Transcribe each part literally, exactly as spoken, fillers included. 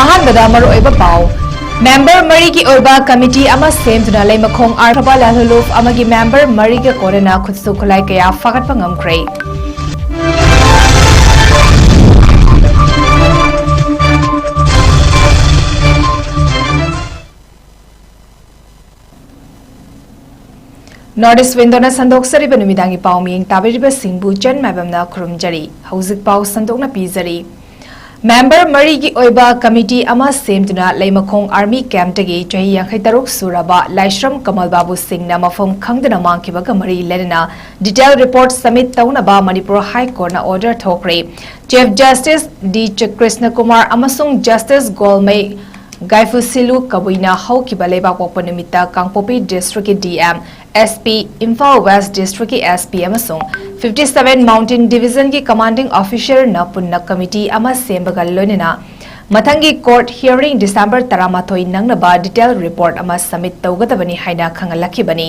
ꯑꯍꯥꯟꯕꯗ ꯃꯔꯨꯑꯣꯏꯕ ꯄꯥꯎ꯫ ꯃꯦꯝꯕꯔ ꯃꯔꯤꯒꯤ ꯑꯣꯏꯕ ꯀꯃꯤꯇꯤ ꯑꯃ ꯁꯦꯝꯗꯨꯅ ꯂꯩꯃꯈꯣꯡ ꯑꯥꯔꯊꯕ ꯂꯥꯜꯍꯧꯂꯨꯞ ꯑꯃꯒꯤ ꯃꯦꯝꯕꯔ ꯃꯔꯤꯒ ꯀꯣꯟꯅꯅ ꯈꯨꯠꯁꯨ ꯈꯨꯠꯂꯥꯏ ꯀꯌꯥ ꯐꯥꯒꯠꯄ ꯉꯝꯈ꯭ꯔꯦ꯫ North East Window ꯅ ꯁꯟꯗꯣꯛꯆꯔꯤꯕ ꯅꯨꯃꯤꯗꯥꯡꯒꯤ ꯄꯥꯎ ꯃꯤꯌꯦꯡ ꯇꯥꯕꯤꯔꯤꯕꯁꯤꯡꯕꯨ ꯆꯟ ꯃꯥꯏꯕꯝꯅ ꯈꯨꯔꯨꯝꯖꯔꯤ꯫ ꯍꯧꯖꯤꯛ ꯄꯥꯎ ꯁꯟꯗꯣꯛꯅ ꯄꯤꯖꯔꯤ꯫ ꯃꯦꯝꯕꯔ ꯃꯔꯤꯒꯤ ꯑꯣꯏꯕ ꯀꯃꯤꯇꯤ ꯑꯃ ꯁꯦꯝꯗꯨꯅ ꯂꯩꯃꯈꯣꯡ ꯑꯥꯔꯃꯤ ꯀꯦꯝꯞꯇꯒꯤ ꯆꯍꯤ ꯌꯥꯡꯈꯩ ꯇꯔꯨꯛ ꯁꯨꯔꯕ ꯂꯥꯏꯁ꯭ꯔꯝ ꯀꯃꯜ ꯕꯥꯕꯨ ꯁꯤꯡꯅ ꯃꯐꯝ ꯈꯪꯗꯅ ꯃꯥꯡꯈꯤꯕꯒ ꯃꯔꯤ ꯂꯩꯅꯅ detail report submit ꯇꯧꯅꯕ ꯃꯅꯤꯄꯨꯔ ꯍꯥꯏ ꯀꯣꯔꯠꯅ order ꯊꯣꯛꯈ꯭ꯔꯦ꯫ Chief Justice D Krishna Kumar ꯑꯃꯁꯨꯡ Justice ꯒꯣꯜꯃꯩ ꯒꯥꯏꯐꯨꯁꯤꯂꯨ ꯀꯕꯨꯏꯅ ꯍꯧꯈꯤꯕ ꯂꯩꯕꯥꯛꯄꯣꯛꯄ ꯅꯨꯃꯤꯠꯇ ꯀꯥꯡꯄꯣꯛꯄꯤ ꯗꯤꯁꯇ꯭ꯔꯤꯛꯀꯤ D M, S P, Imphal West ꯗꯤꯁꯇ꯭ꯔꯤꯛꯀꯤ S P ꯑꯃꯁꯨꯡ fifty seven Mountain Division ꯒꯤ commanding officer ꯅ ꯄꯨꯟꯅ ꯀꯃꯤꯇꯤ ꯑꯃ ꯁꯦꯝꯕꯒ ꯂꯣꯏꯅꯅ ꯃꯊꯪꯒꯤ court hearing December ꯇꯔꯥꯃꯥꯊꯣꯏ ꯅꯪꯅꯕ detail report ꯑꯃ submit ꯇꯧꯒꯗꯕꯅꯤ ꯍꯥꯏꯅ ꯈꯪꯍꯜꯂꯛꯈꯤꯕꯅꯤ꯫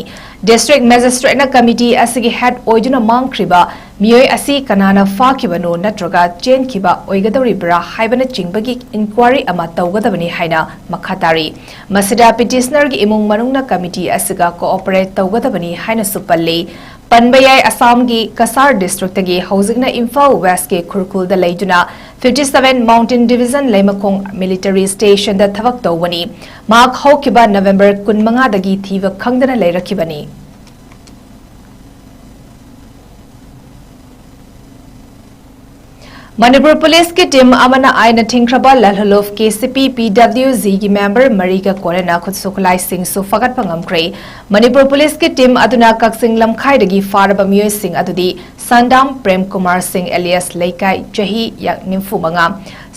District Magistrate ꯅ ꯀꯃꯤꯇꯤ ꯑꯁꯤꯒꯤ head ꯑꯣꯏꯗꯨꯅ ꯃꯥꯡꯈ꯭ꯔꯤꯕ ꯃꯤꯑꯣꯏ ꯑꯁꯤ ꯀꯅꯥꯅ ꯐꯥꯈꯤꯕꯅꯣ ꯅꯠꯇ꯭ꯔꯒ ꯆꯦꯟꯈꯤꯕ ꯑꯣꯏꯒꯗꯧꯔꯤꯕ꯭ꯔꯥ ꯍꯥꯏꯕꯅꯆꯤꯡꯕꯒꯤ inquiry ꯑꯃ ꯇꯧꯒꯗꯕꯅꯤ ꯍꯥꯏꯅ ꯃꯈꯥ ꯇꯥꯔꯤ꯫ ꯃꯁꯤꯗ petitioner ꯒꯤ ꯏꯃꯨꯡ ꯃꯅꯨꯡꯅ ꯀꯃꯤꯇꯤ ꯑꯁꯤꯒ cooperate ꯇꯧꯒꯗꯕꯅꯤ ꯍꯥꯏꯅꯁꯨ ꯄꯜꯂꯤ꯫ ꯄꯟꯕ ꯌꯥꯏ, ꯑꯁꯥꯝꯒꯤ ꯀꯁꯥꯔ ꯗꯤꯁꯇ꯭ꯔꯤꯛꯇꯒꯤ ꯍꯧꯖꯤꯛꯅ ꯏꯝꯐꯥꯜ ꯋꯦꯁꯀꯤ ꯈꯨꯔꯈꯨꯜꯗ ꯂꯩꯗꯨꯅ fifty seven Mountain Division ꯂꯩꯃꯈꯣꯡ military station ꯗ ꯊꯕꯛ ꯇꯧꯕꯅꯤ꯫ ꯃꯍꯥꯛ ꯍꯧꯈꯤꯕ ꯅꯕꯦꯝꯕꯔ ꯀꯨꯟꯃꯉꯥꯗꯒꯤ ꯊꯤꯕ ꯈꯪꯗꯅ ꯂꯩꯔꯛꯈꯤꯕꯅꯤ꯫ ꯃꯅꯤꯄꯨꯔ ꯄꯨꯂꯤꯁꯀꯤ team ꯑꯃꯅ ꯑꯥꯏꯟꯅ ꯊꯤꯡꯈ꯭ꯔꯕ ꯂꯥꯜꯍꯧꯂꯨꯞ K C P P W G ꯒꯤ member ꯃꯔꯤꯒ ꯀꯣꯟꯅꯅ ꯈꯨꯠꯁꯨ ꯈꯨꯠꯂꯥꯏꯁꯤꯡꯁꯨ ꯐꯒꯠꯄ ꯉꯝꯈ꯭ꯔꯦ꯫ ꯃꯅꯤꯄꯨꯔ ꯄꯨꯂꯤꯁꯀꯤ team ꯑꯗꯨꯅ ꯀꯛꯆꯤꯡ ꯂꯝꯈꯥꯏꯗꯒꯤ ꯐꯥꯔꯕ ꯃꯤꯑꯣꯏꯁꯤꯡ ꯑꯗꯨꯗꯤ ꯁꯟꯗꯥꯝ ꯄ꯭ꯔꯦꯝ ꯀꯨꯃꯥꯔ ꯁꯤꯡ alias ꯂꯩꯀꯥꯏ, ꯆꯍꯤ ꯌꯥ-, ꯅꯤꯐꯨ ꯃꯉꯥ,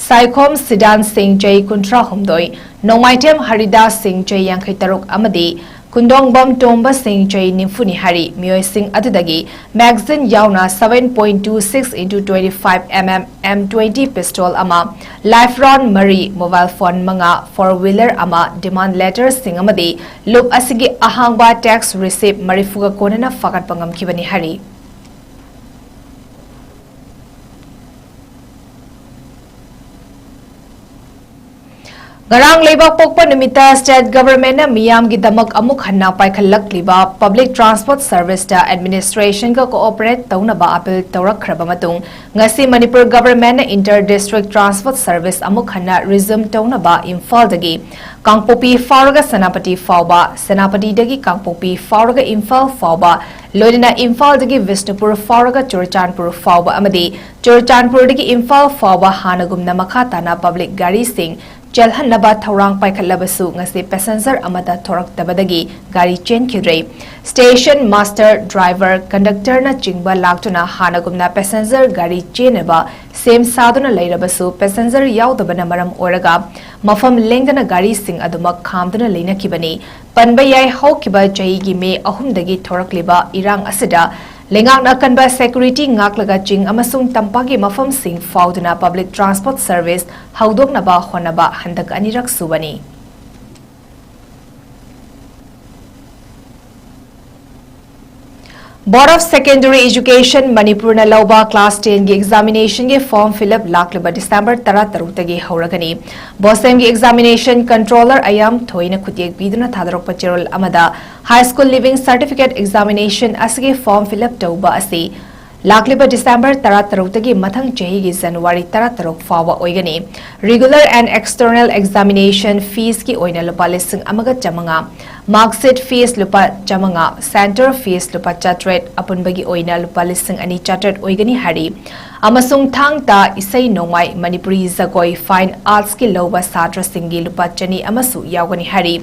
ꯁꯥꯏꯈꯣꯝ ꯁꯤꯗꯥꯟ ꯁꯤꯡ, ꯆꯍꯤ ꯀꯨꯟꯊ꯭ꯔꯥ ꯍꯨꯝꯗꯣꯏ, ꯅꯣꯡꯃꯥꯏꯊꯦꯝ ꯍꯔꯤꯗꯥꯁ ꯁꯤꯡ, ꯆꯍꯤ ꯌꯥꯡꯈꯩ ꯇꯔꯨꯛ ꯑꯃꯗꯤ ꯈꯨꯟꯗꯣꯡꯕꯝ ꯇꯣꯝꯕ ꯁꯤꯡ, ꯆꯍꯤ ꯅꯤꯐꯨꯅꯤ ꯍꯥꯏꯔꯤ꯫ ꯃꯤꯑꯣꯏꯁꯤꯡ ꯑꯗꯨꯗꯒꯤ magazine ꯌꯥꯎꯅ seven point two six into twenty five M M M twenty pistol ꯑꯃ, live round ꯃꯔꯤ, mobile phone ꯃꯉꯥ, four wheeler ꯑꯃ, demand letterꯁꯤꯡ ꯑꯃꯗꯤ ꯂꯨꯞ ꯑꯁꯤꯒꯤ ꯑꯍꯥꯡꯕ tax receipt ꯃꯔꯤꯐꯨꯒ ꯀꯣꯟꯅꯅ ꯐꯒꯠꯄ ꯉꯝꯈꯤꯕꯅꯤ ꯍꯥꯏꯔꯤ꯫ ꯉꯔꯥꯡ ꯂꯩꯕꯥꯛ ꯄꯣꯛꯄ ꯅꯨꯃꯤꯠꯇ state governmentꯅ ꯃꯤꯌꯥꯝꯒꯤꯗꯃꯛ ꯑꯃꯨꯛ ꯍꯟꯅ ꯄꯥꯏꯈꯠꯂꯛꯂꯤꯕ public transport serviceꯇ administrationꯒ cooperate ꯇꯧꯅꯕ appeal ꯇꯧꯔꯛꯈ꯭ꯔꯕ ꯃꯇꯨꯡ, ꯉꯁꯤ Manipur governmentꯅ inter district transport service ꯑꯃꯨꯛ ꯍꯟꯅ resume ꯇꯧꯅꯕ ꯏꯝꯐꯥꯜꯗꯒꯤ ꯀꯥꯡꯄꯣꯛꯄꯤ ꯐꯥꯎꯔꯒ ꯁꯦꯅꯥꯄꯇꯤ ꯐꯥꯎꯕ, ꯁꯦꯅꯥꯄꯇꯤꯗꯒꯤ ꯀꯥꯡꯄꯣꯛꯄꯤ ꯐꯥꯎꯔꯒ ꯏꯝꯐꯥꯜ ꯐꯥꯎꯕ, ꯂꯣꯏꯅꯅ ꯏꯝꯐꯥꯜꯗꯒꯤ ꯕꯤꯁꯅꯨꯄꯨꯔ ꯐꯥꯎꯔꯒ ꯆꯨꯔꯆꯥꯟꯄꯨꯔ ꯐꯥꯎꯕ ꯑꯃꯗꯤ ꯆꯨꯔꯆꯥꯟꯄꯨꯔꯗꯒꯤ ꯏꯝꯐꯥꯜ ꯐꯥꯎꯕ ꯍꯥꯟꯅꯒꯨꯝꯅ ꯃꯈꯥ ꯇꯥꯅ public ꯒꯥꯔꯤꯁꯤꯡ ꯆꯦꯜꯍꯟꯅꯕ ꯊꯧꯔꯥꯡ ꯄꯥꯏꯈꯠꯂꯕꯁꯨ, ꯉꯁꯤ passenger ꯑꯃꯠꯇ ꯊꯣꯔꯛꯇꯕꯗꯒꯤ ꯒꯥꯔꯤ ꯆꯦꯟꯈꯤꯗ꯭ꯔꯦ꯫ Station master, driver, conductorꯅ ꯆꯤꯡꯕ ꯂꯥꯛꯇꯨꯅ ꯍꯥꯟꯅꯒꯨꯝꯅ passenger ꯒꯥꯔꯤ ꯆꯦꯟꯅꯕ ꯁꯦꯝ ꯁꯥꯗꯨꯅ ꯂꯩꯔꯕꯁꯨ, passenger ꯌꯥꯎꯗꯕꯅ ꯃꯔꯝ ꯑꯣꯏꯔꯒ ꯃꯐꯝ ꯂꯦꯡꯗꯅ ꯒꯥꯔꯤꯁꯤꯡ ꯑꯗꯨꯃꯛ ꯈꯥꯝꯗꯨꯅ ꯂꯩꯅꯈꯤꯕꯅꯤ꯫ ꯄꯟꯕ ꯌꯥꯏ, ꯍꯧꯈꯤꯕ ꯆꯍꯤꯒꯤ ꯃꯦ ꯑꯍꯨꯝꯗꯒꯤ ꯊꯣꯔꯛꯂꯤꯕ ꯏꯔꯥꯡ ꯑꯁꯤꯗ ꯂꯩꯉꯥꯛꯅ ꯑꯀꯟꯕ security ꯉꯥꯛꯂꯒ ꯆꯤꯡ ꯑꯃꯁꯨꯡ ꯇꯝꯄꯥꯛꯀꯤ ꯃꯐꯝꯁꯤꯡ ꯐꯥꯎꯗꯨꯅ public transport service ꯍꯧꯗꯣꯛꯅꯕ ꯍꯣꯠꯅꯕ ꯍꯟꯗꯛ ꯑꯅꯤꯔꯛ ꯁꯨꯕꯅꯤ꯫ Board of Secondary Education ꯃꯅꯤꯄꯨꯔꯅ ꯂꯧꯕ class tenꯒꯤ examinationꯒꯤ form fill up ꯂꯥꯛꯂꯤꯕ December ꯇꯔꯥꯇꯔꯨꯛꯇꯒꯤ ꯍꯧꯔꯒꯅꯤ꯫ BOSEMꯒꯤ examination controller ꯑꯌꯥꯝ ꯊꯣꯏꯅ ꯈꯨꯠꯌꯦꯛ ꯄꯤꯗꯨꯅ ꯊꯥꯗꯣꯔꯛꯄ ꯆꯦꯔꯣꯜ ꯑꯃꯗ, high school leaving certificate examination ꯑꯁꯤꯒꯤ form fill up ꯇꯧꯕ ꯑꯁꯤ ꯂꯥꯛꯂꯤꯕ December ꯇꯔꯥꯇꯔꯨꯛꯇꯒꯤ ꯃꯊꯪ ꯆꯍꯤꯒꯤ January ꯇꯔꯥꯇꯔꯨꯛ ꯐꯥꯎꯕ ꯑꯣꯏꯒꯅꯤ꯫ Regular and external examination feesꯀꯤ ꯑꯣꯏꯅ ꯂꯨꯄꯥ ꯂꯤꯁꯤꯡ ꯑꯃꯒ ꯆꯥꯃꯉꯥ, mark sheet fees ꯂꯨꯄꯥ ꯆꯥꯃꯉꯥ, center fees ꯂꯨꯄꯥ ꯆꯥꯇ꯭ꯔꯦꯠ, ꯑꯄꯨꯟꯕꯒꯤ ꯑꯣꯏꯅ ꯂꯨꯄꯥ ꯂꯤꯁꯤꯡ ꯑꯅꯤ ꯆꯥꯇ꯭ꯔꯦꯠ ꯑꯣꯏꯒꯅꯤ ꯍꯥꯏꯔꯤ꯫ ꯑꯃꯁꯨꯡ ꯊꯥꯡ ꯇꯥ, ꯏꯁꯩ ꯅꯣꯡꯃꯥꯏ, ꯃꯅꯤꯄꯨꯔꯤ ꯖꯒꯣꯏ, fine artsꯀꯤ ꯂꯧꯕ ꯁꯥꯇ꯭ꯔꯁꯤꯡꯒꯤ ꯂꯨꯄꯥ ꯆꯅꯤ ꯑꯃꯁꯨ ꯌꯥꯎꯒꯅꯤ ꯍꯥꯏꯔꯤ꯫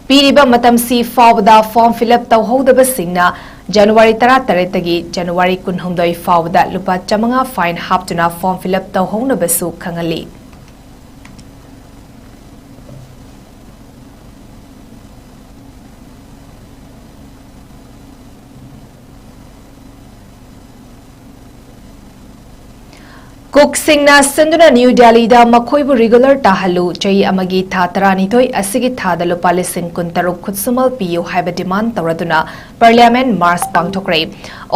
ꯄꯤꯔꯤꯕ ꯃꯇꯝꯁꯤ ꯐꯥꯎꯕꯗ form fill up ꯇꯧꯍꯧꯗꯕꯁꯤꯡꯅ January ꯇꯔꯥꯇꯔꯦꯠꯇꯒꯤ January ꯀꯨꯟꯍꯨꯝꯗꯣꯏ ꯐꯥꯎꯕꯗ ꯂꯨꯄꯥ ꯆꯥꯃꯉꯥ fine ꯍꯥꯞꯇꯨꯅ form fill up ꯇꯧꯍꯧꯅꯕꯁꯨ ꯈꯪꯍꯜꯂꯤ꯫ ꯀꯨꯛꯁꯤꯡꯅ ꯁꯤꯟꯗꯨꯅ ꯅ꯭ꯌꯨ ꯗꯦꯜꯂꯤꯗ ꯃꯈꯣꯏꯕꯨ ꯔꯤꯒꯨꯂꯔ ꯇꯥꯍꯜꯂꯨ, ꯆꯍꯤ ꯑꯃꯒꯤ ꯊꯥ ꯇꯔꯥꯅꯤꯊꯣꯏ ꯑꯁꯤꯒꯤ ꯊꯥꯗ ꯂꯨꯄꯥ ꯂꯤꯁꯤꯡ ꯀꯨꯟꯇꯔꯨꯛ ꯈꯨꯠꯁꯨꯃꯜ ꯄꯤꯌꯨ ꯍꯥꯏꯕ ꯗꯤꯃꯥꯟ ꯇꯧꯔꯗꯨꯅ ꯄꯥꯔꯂꯤꯌꯥꯃꯦꯟ ꯃꯥꯔꯆ ꯄꯥꯡꯊꯣꯛꯈ꯭ꯔꯦ꯫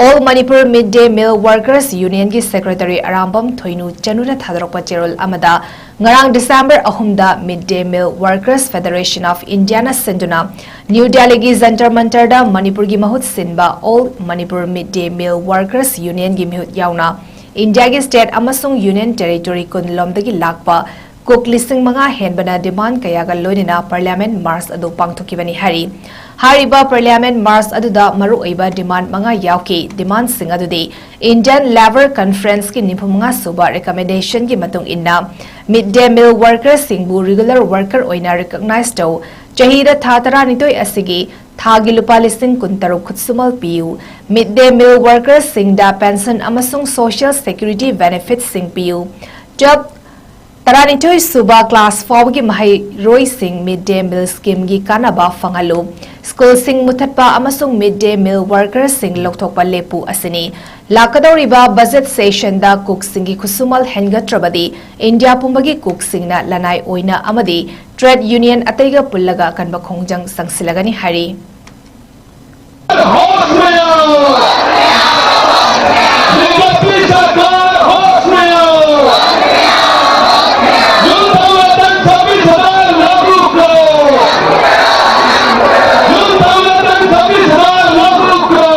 All Manipur Mid Day Meal Workers Unionꯒꯤ ꯁꯦꯀ꯭ꯔꯦꯇꯔꯤ ꯑꯔꯥꯝꯕꯝ ꯊꯣꯏꯅꯨ ꯆꯅꯨꯅ ꯊꯥꯗꯣꯔꯛꯄ ꯆꯦꯔꯣꯜ ꯑꯃꯗ, ꯉꯔꯥꯡ ꯗꯤꯁꯦꯝꯕꯔ ꯑꯍꯨꯝꯗ Mid Day Meal Workers Federation of Indiaꯅ ꯁꯤꯟꯗꯨꯅ ꯅ꯭ꯌꯨ ꯗꯦꯜꯂꯤꯒꯤ ꯖꯟꯇꯔ ꯃꯟꯇꯔꯗ ꯃꯅꯤꯄꯨꯔꯒꯤ ꯃꯍꯨꯠ ꯁꯤꯟꯕ All Manipur Mid Day Meal Workers Unionꯒꯤ ꯃꯤꯍꯨꯠ ꯌꯥꯎꯅ ꯏꯟꯗꯤꯌꯥꯒꯤ ꯁ꯭ꯇꯦꯠ ꯑꯃꯁꯨꯡ ꯌꯨꯅꯤꯌꯟ ꯇꯦꯔꯤꯇꯣꯔꯤ ꯀꯨꯟ ꯂꯣꯝꯗꯒꯤ ꯂꯥꯛꯄ ꯀꯨꯛ ꯂꯤꯁꯤꯡ ꯃꯉꯥ ꯍꯦꯟꯕꯅ ꯗꯤꯃꯥꯟ ꯀꯌꯥꯒ ꯂꯣꯏꯅꯅ ꯄꯥꯔꯂꯤꯌꯥꯃꯦꯟ ꯃꯥꯔꯆ ꯑꯗꯨ ꯄꯥꯡꯊꯣꯛꯈꯤꯕꯅꯤ ꯍꯥꯏꯔꯤ꯫ ꯍꯥꯏꯔꯤꯕ ꯄꯥꯔꯂꯤꯌꯥꯃꯦꯟ ꯃꯥꯔꯆ ꯑꯗꯨꯗ ꯃꯔꯨꯑꯣꯏꯕ ꯗꯤꯃꯥꯟ ꯃꯉꯥ ꯌꯥꯎꯈꯤ꯫ ꯗꯤꯃꯥꯟꯁꯤꯡ ꯑꯗꯨꯗꯤ Indian Labour Conferenceꯀꯤ ꯅꯤꯐꯨ ꯃꯉꯥ ꯁꯨꯕ ꯔꯤꯀꯃꯦꯟꯗꯦꯁꯟꯒꯤ ꯃꯇꯨꯡ ꯏꯟꯅ Mid Day Meal Workersꯁꯤꯡꯕꯨ ꯔꯤꯒꯨꯂꯔ ꯋꯥꯔꯀꯔ ꯑꯣꯏꯅ ꯔꯤꯀꯣꯛꯅꯥꯏꯖ ꯇꯧ, ꯆꯍꯤꯗ ꯊꯥ ꯇꯔꯥꯅꯤꯊꯣꯏ ꯑꯁꯤꯒꯤ ꯊꯥꯒꯤ ꯂꯨꯄꯥ ꯂꯤꯁꯤꯡ ꯀꯨꯟꯇꯔꯨꯛ ꯈꯨꯠꯁꯨꯃꯜ ꯄꯤꯌꯨ, Mid Day Meal Workersꯁꯤꯡꯗ ꯄꯦꯟꯁꯟ ꯑꯃꯁꯨꯡ ꯁꯣꯁꯤꯌꯦꯜ ꯁꯦꯀ꯭ꯌꯨꯔꯤꯇꯤ ꯕꯦꯅꯤꯐꯤꯠꯁꯤꯡ ꯄꯤꯌꯨ, ꯇꯨꯋꯦꯜꯐ ꯇꯔꯥꯅꯤꯊꯣꯏ ꯁꯨꯕ ꯀ꯭ꯂꯥꯁ ꯐꯥꯎꯕꯒꯤ ꯃꯍꯩꯔꯣꯏꯁꯤꯡ Mid Day Meal Schemeꯒꯤ ꯀꯥꯟꯅꯕ ꯐꯪꯍꯜꯂꯨ, ꯁ꯭ꯀꯨꯜꯁꯤꯡ ꯃꯨꯊꯠꯄ ꯑꯃꯁꯨꯡ Mid Day Meal Workersꯁꯤꯡ ꯂꯧꯊꯣꯛꯄ ꯂꯦꯞꯄꯨ ꯑꯁꯤꯅꯤ꯫ ꯂꯥꯛꯀꯗꯧꯔꯤꯕ ꯕꯖꯦꯠ ꯁꯦꯁꯟꯗ ꯀꯨꯛꯁꯤꯡꯒꯤ ꯈꯨꯠꯁꯨꯃꯜ ꯍꯦꯟꯒꯠꯇ꯭ꯔꯕꯗꯤ ꯏꯟꯗꯤꯌꯥ ꯄꯨꯝꯕꯒꯤ ꯀꯨꯛꯁꯤꯡꯅ ꯂꯅꯥꯏ ꯑꯣꯏꯅ ꯑꯃꯗꯤ ꯇ꯭ꯔꯦꯗ ꯌꯨꯅꯤꯌꯟ ꯑꯇꯩꯒ ꯄꯨꯜꯂꯒ ꯑꯀꯟꯕ ꯈꯣꯡꯖꯪ ꯆꯪꯁꯤꯜꯂꯒꯅꯤ ꯍꯥꯏꯔꯤ꯫ होश में आओ। बीजेपी सरकार होश में आओ। न्यूनतम वेतन छब्बीस हजार लागू करो। न्यूनतम वेतन छब्बीस हजार लागू करो।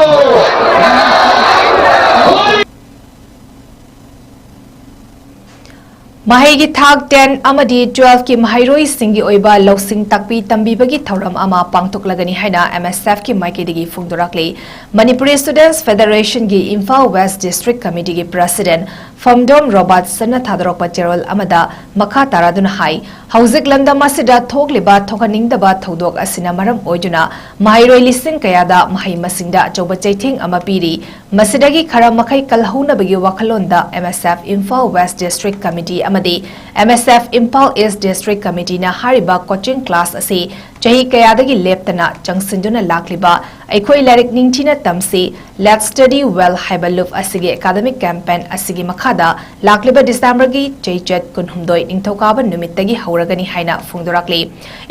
ꯃꯍꯩꯒꯤ ꯊꯥꯛ ꯇꯦꯟ ꯑꯃꯗꯤ ꯇꯨꯋꯦꯜꯐꯀꯤ ꯃꯍꯩꯔꯣꯏꯁꯤꯡꯒꯤ ꯑꯣꯏꯕ ꯂꯧꯁꯤꯡ ꯇꯥꯛꯄꯤ ꯇꯝꯕꯤꯕꯒꯤ ꯊꯧꯔꯝ ꯑꯃ ꯄꯥꯡꯊꯣꯛꯂꯒꯅꯤ ꯍꯥꯏꯅ MSFꯀꯤ ꯃꯥꯏꯀꯩꯗꯒꯤ ꯐꯣꯡꯗꯣꯔꯛꯂꯤ꯫ Manipuri Students Federationꯒꯤ ꯏꯝꯐꯥꯜ ꯋꯦꯁ ꯗꯤꯁꯇ꯭ꯔꯤꯛ ꯀꯃꯤꯇꯤꯒꯤ ꯄ꯭ꯔꯁꯤꯗꯦꯟꯠ ꯐꯝꯗꯣꯝ ꯔꯣꯕꯥꯔꯠꯁꯟꯅ ꯊꯥꯗꯣꯔꯛꯄ ꯆꯦꯔꯣꯜ ꯑꯃꯗ ꯃꯈꯥ ꯇꯥꯔꯗꯨꯅ ꯍꯥꯏ, ꯍꯧꯖꯤꯛ ꯂꯝꯗꯝ ꯑꯁꯤꯗ ꯊꯣꯛꯂꯤꯕ ꯊꯣꯛꯍꯟꯅꯤꯡꯗꯕ ꯊꯧꯗꯣꯛ ꯑꯁꯤꯅ ꯃꯔꯝ ꯑꯣꯏꯗꯨꯅ ꯃꯍꯩꯔꯣꯏ ꯂꯤꯁꯤꯡ ꯀꯌꯥꯗ ꯃꯍꯩ ꯃꯁꯤꯡꯗ ꯑꯆꯧꯕ ꯆꯩꯊꯦꯡ ꯑꯃ ꯄꯤꯔꯤ꯫ ꯃꯁꯤꯗꯒꯤ ꯈꯔ ꯃꯈꯩ ꯀꯜꯍꯧꯅꯕꯒꯤ ꯋꯥꯈꯜꯂꯣꯟꯗ MSF Imphal west district committee ꯑꯃꯗꯤ MSF ꯏꯝꯐꯥꯜ ꯏꯁ ꯗꯤꯁꯇ꯭ꯔꯤꯛ ꯀꯃꯤꯇꯤꯅ ꯍꯥꯏꯔꯤꯕ ꯀꯣꯆꯤꯡ ꯀ꯭ꯂꯥꯁ ꯑꯁꯤ ꯆꯍꯤ ꯀꯌꯥꯗꯒꯤ ꯂꯦꯞꯇꯅ ꯆꯪꯁꯤꯟꯗꯨꯅ ꯂꯥꯛꯂꯤꯕ ꯑꯩꯈꯣꯏ ꯂꯥꯏꯔꯤꯛ ꯅꯤꯡꯊꯤꯅ ꯇꯝꯁꯤ, Let's Study Well ꯍꯥꯏꯕ ꯂꯨꯞ ꯑꯁꯤꯒꯤ academic campaign ꯑꯁꯤꯒꯤ ꯃꯈꯥꯗ ꯂꯥꯛꯂꯤꯕ ꯗꯤꯁꯦꯝꯕꯔꯒꯤ ꯆꯩꯆꯠ ꯀꯨꯟꯍꯨꯝꯗꯣꯏ ꯅꯤꯡꯊꯧꯀꯥꯕ ꯅꯨꯃꯤꯠꯇꯒꯤ ꯍꯧꯔꯒꯅꯤ ꯍꯥꯏꯅ ꯐꯣꯡꯗꯣꯔꯛꯂꯤ꯫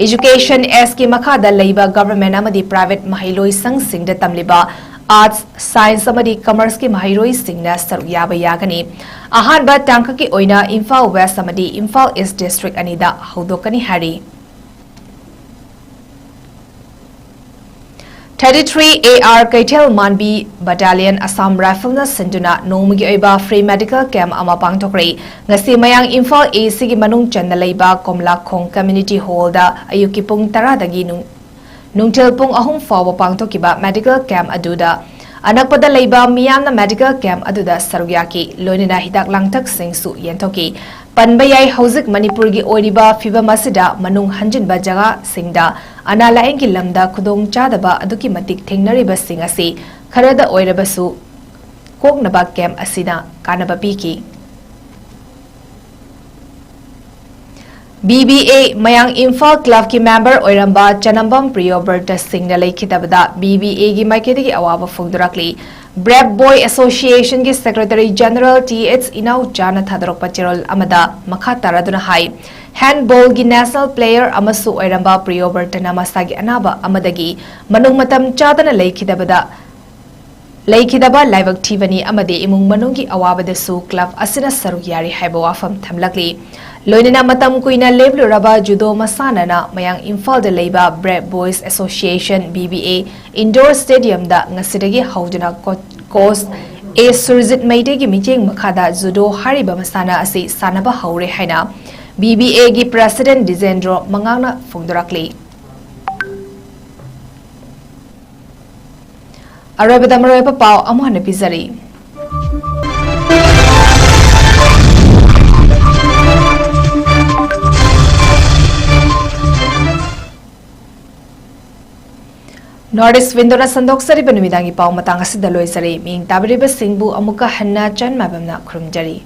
Education Act ꯀꯤ ꯃꯈꯥꯗ ꯂꯩꯕ government ꯑꯃꯗꯤ private ꯃꯍꯩꯂꯣꯏꯁꯪꯁꯤꯡꯗ ꯇꯝꯂꯤꯕ Arts, Science ꯑꯃꯗꯤ Commerce ꯀꯤ ꯃꯍꯩꯔꯣꯏꯁꯤꯡꯅ ꯁꯔꯨꯛ ꯌꯥꯕ ꯌꯥꯒꯅꯤ꯫ ꯑꯍꯥꯟꯕ ꯇꯥꯡꯀꯛꯀꯤ ꯑꯣꯏꯅ ꯏꯝꯐꯥꯜ West ꯑꯃꯗꯤ ꯏꯝꯐꯥꯜ East district ꯑꯅꯤꯗ ꯍꯧꯗꯣꯛꯀꯅꯤ ꯍꯥꯏꯔꯤ꯫ Thirty three A R ꯀꯩꯊꯦꯜ ꯃꯥꯟꯕꯤ Battalion Assam Rifle ꯅ ꯁꯤꯟꯗꯨꯅ ꯅꯣꯡꯃꯒꯤ ꯑꯣꯏꯕ free medical camp ꯑꯃ ꯄꯥꯡꯊꯣꯛꯈ꯭ꯔꯦ꯫ ꯉꯁꯤ ꯃꯌꯥꯡ ꯏꯝꯐꯥꯜ A C ꯒꯤ ꯃꯅꯨꯡ ꯆꯟꯅ ꯂꯩꯕ ꯀꯣꯝꯂꯥꯈꯣꯡ Community Hall ꯗ ꯑꯌꯨꯛꯀꯤ ꯄꯨꯡ ꯇꯔꯥꯗꯒꯤ ꯅꯨꯡ-, ꯅꯨꯡꯊꯤꯜ ꯄꯨꯡ ꯑꯍꯨꯝ ꯐꯥꯎꯕ ꯄꯥꯡꯊꯣꯛꯈꯤꯕ medical camp ꯑꯗꯨꯗ ꯑꯅꯛꯄꯗ ꯂꯩꯕ ꯃꯤꯌꯥꯝꯅ medical camp ꯑꯗꯨꯗ ꯁꯔꯨꯛ ꯌꯥꯈꯤ, ꯂꯣꯏꯅꯅ ꯍꯤꯗꯥꯛ ꯂꯥꯡꯊꯛꯁꯤꯡꯁꯨ ꯌꯦꯟꯊꯣꯛꯈꯤ꯫ ꯄꯟꯕ ꯌꯥꯏ, ꯍꯧꯖꯤꯛ ꯃꯅꯤꯄꯨꯔꯒꯤ ꯑꯣꯏꯔꯤꯕ ꯐꯤꯕꯝ ꯑꯁꯤꯗ ꯃꯅꯨꯡ ꯍꯟꯖꯤꯟꯕ ꯖꯒꯥꯁꯤꯡꯗ ꯑꯅꯥ ꯂꯥꯌꯦꯡꯒꯤ ꯂꯝꯗ ꯈꯨꯗꯣꯡ ꯆꯥꯗꯕ ꯑꯗꯨꯛꯀꯤ ꯃꯇꯤꯛ ꯊꯦꯡꯅꯔꯤꯕꯁꯤꯡ ꯑꯁꯤ ꯈꯔꯗ ꯑꯣꯏꯔꯕꯁꯨ ꯀꯣꯛꯅꯕ camp ꯑꯁꯤꯅ ꯀꯥꯟꯅꯕ ꯄꯤꯈꯤ꯫ B B A ꯃꯌꯥꯡ ꯏꯝꯐꯥꯜ club ꯀꯤ member ꯑꯣꯏꯔꯝꯕ ꯆꯅꯝꯕꯝ ꯄ꯭ꯔꯤꯌꯣꯕ꯭ꯔꯇ ꯁꯤꯡꯅ ꯂꯩꯈꯤꯗꯕꯗ B B A ꯒꯤ ꯃꯥꯏꯀꯩꯗꯒꯤ ꯑꯋꯥꯕ ꯐꯣꯡꯗꯣꯔꯛꯂꯤ꯫ Brave Boy Association ꯒꯤ Secretary General T H ꯏꯅꯥꯎꯆꯥꯅ ꯊꯥꯗꯣꯔꯛꯄ ꯆꯦꯔꯣꯜ ꯑꯃꯗ ꯃꯈꯥ ꯇꯥꯔꯗꯨꯅ ꯍꯥꯏ, handball ꯒꯤ national player ꯑꯃꯁꯨ ꯑꯣꯏꯔꯝꯕ ꯄ꯭ꯔꯤꯌꯣꯕ꯭ꯔꯇꯅ ꯃꯁꯥꯒꯤ ꯑꯅꯥꯕ ꯑꯃꯗꯒꯤ ꯃꯅꯨꯡ ꯃꯇꯝ ꯆꯥꯗꯅ ꯂꯩꯈꯤꯗꯕꯗ ꯂꯩꯈꯤꯗꯕ ꯂꯥꯏꯕꯛ ꯊꯤꯕꯅꯤ ꯑꯃꯗꯤ ꯏꯃꯨꯡ ꯃꯅꯨꯡꯒꯤ ꯑꯋꯥꯕꯗꯁꯨ club ꯑꯁꯤꯅ ꯁꯔꯨꯛ ꯌꯥꯔꯤ ꯍꯥꯏꯕ ꯋꯥꯐꯝ ꯊꯝꯂꯛꯂꯤ꯫ ꯂꯣꯏꯅꯅ ꯃꯇꯝ ꯀꯨꯏꯅ ꯂꯦꯞꯂꯨꯔꯕ judo ꯃꯁꯥꯟꯅꯅ ꯃꯌꯥꯡ ꯏꯝꯐꯥꯜꯗ ꯂꯩꯕ Brave Boys Association, B B A, indoor stadium ꯗ ꯉꯁꯤꯗꯒꯤ ꯍꯧꯗꯨꯅ co-, coach A ꯁꯨꯔꯖꯤꯠ ꯃꯩꯇꯩꯒꯤ ꯃꯤꯠꯌꯦꯡ ꯃꯈꯥꯗ judo ꯍꯥꯏꯔꯤꯕ ꯃꯁꯥꯟꯅ ꯑꯁꯤ ꯁꯥꯟꯅꯕ ꯍꯧꯔꯦ ꯍꯥꯏꯅ B B A ꯒꯤ president ꯗꯤꯖꯦꯟꯗ꯭ꯔꯣ ꯃꯉꯥꯡꯅ ꯐꯣꯡꯗꯣꯔꯛꯂꯤ꯫ ꯑꯔꯣꯏꯕꯗ ꯃꯔꯨꯑꯣꯏꯕ ꯄꯥꯎ ꯑꯃꯨꯛ ꯍꯟꯅ ꯄꯤꯖꯔꯤ꯫ North East Window ꯅ ꯁꯟꯗꯣꯛꯆꯔꯤꯕ ꯅꯨꯃꯤꯗꯥꯡꯒꯤ ꯄꯥꯎ ꯃꯇꯥꯡ ꯑꯁꯤꯗ ꯂꯣꯏꯖꯔꯦ꯫ ꯃꯤꯠꯌꯦꯡ ꯇꯥꯕꯤꯔꯤꯕꯁꯤꯡꯕꯨ ꯑꯃꯨꯛꯀ ꯍꯟꯅ ꯆꯟ ꯃꯥꯏꯕꯝꯅ ꯈꯨꯔꯨꯝꯖꯔꯤ꯫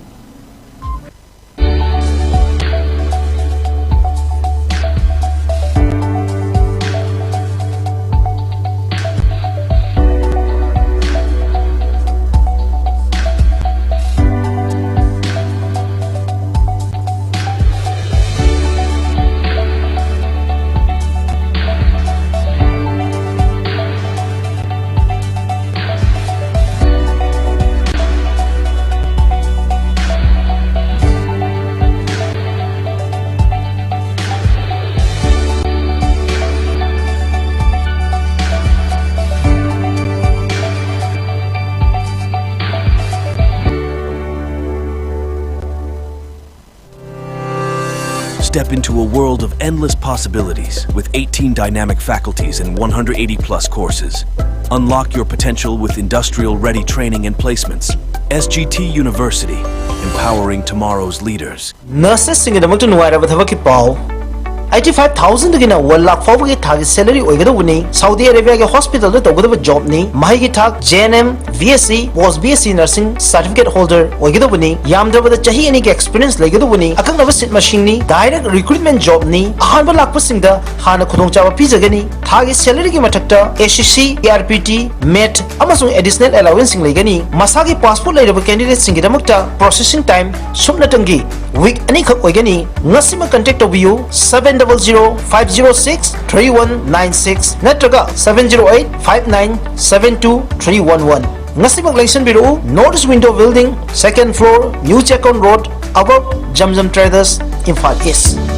Step into a world of endless possibilities with eighteen dynamic faculties and one hundred eighty plus courses. Unlock your potential with industrial ready training and placements. S G T University, empowering tomorrow's leaders. Nurses ꯁꯤꯡꯒꯤꯗꯃꯛꯇ ꯅꯨꯡꯉꯥꯏꯔꯕ ꯊꯕꯛꯀꯤ ꯄꯥꯎ꯫ Eighty five thousand ꯗꯒꯤꯅ one lakh ꯐꯥꯎꯕꯒꯤ ꯊꯥꯒꯤ salary ꯑꯣꯏꯒꯗꯧꯕꯅꯤ꯫ Saudi Arabia ꯒꯤ hospital ꯗ ꯇꯧꯒꯗꯕ job ꯅꯤ꯫ ꯃꯍꯩꯒꯤ ꯊꯥꯛ J N M, B S C, post B S C nursing certificate holder ꯑꯣꯏꯒꯗꯧꯕꯅꯤ꯫ ꯌꯥꯝꯗ꯭ꯔꯕꯗ ꯆꯍꯤ ꯑꯅꯤꯒꯤ experience ꯂꯩꯒꯗꯧꯕꯅꯤ꯫ ꯑꯀꯛꯅꯕ seat ꯃꯁꯤꯡꯅꯤ꯫ Direct recruitment job ꯅꯤ꯫ ꯑꯍꯥꯟꯕ ꯂꯥꯛꯄꯁꯤꯡꯗ ꯍꯥꯟꯅ ꯈꯨꯗꯣꯡꯆꯥꯕ ꯄꯤꯖꯒꯅꯤ꯫ ꯊꯥꯒꯤ salary ꯒꯤ ꯃꯊꯛꯇ S C C, R P T, met ꯑꯃꯁꯨꯡ additional allowance ꯁꯤꯡ ꯂꯩꯒꯅꯤ꯫ ꯃꯁꯥꯒꯤ passport ꯂꯩꯔꯕ candidate ꯁꯤꯡꯒꯤꯗꯃꯛꯇ processing time ꯁꯨꯞꯅꯇꯪꯒꯤ week ꯑꯅꯤꯈꯛ ꯑꯣꯏꯒꯅꯤ꯫ ꯉꯁꯤꯃꯛ contact ꯇꯧꯕꯤꯌꯨ, seven double zero five zero six three one nine six ꯅꯠꯇ꯭ꯔꯒ seven zero eight five nine seven two three one one꯫ ꯉꯁꯤꯃꯛ ꯂꯦꯡꯁꯤꯟꯕꯤꯔꯛꯎ, North East Window Building, second floor, New Checkon Road, above Jamjam Traders, Imphal East꯫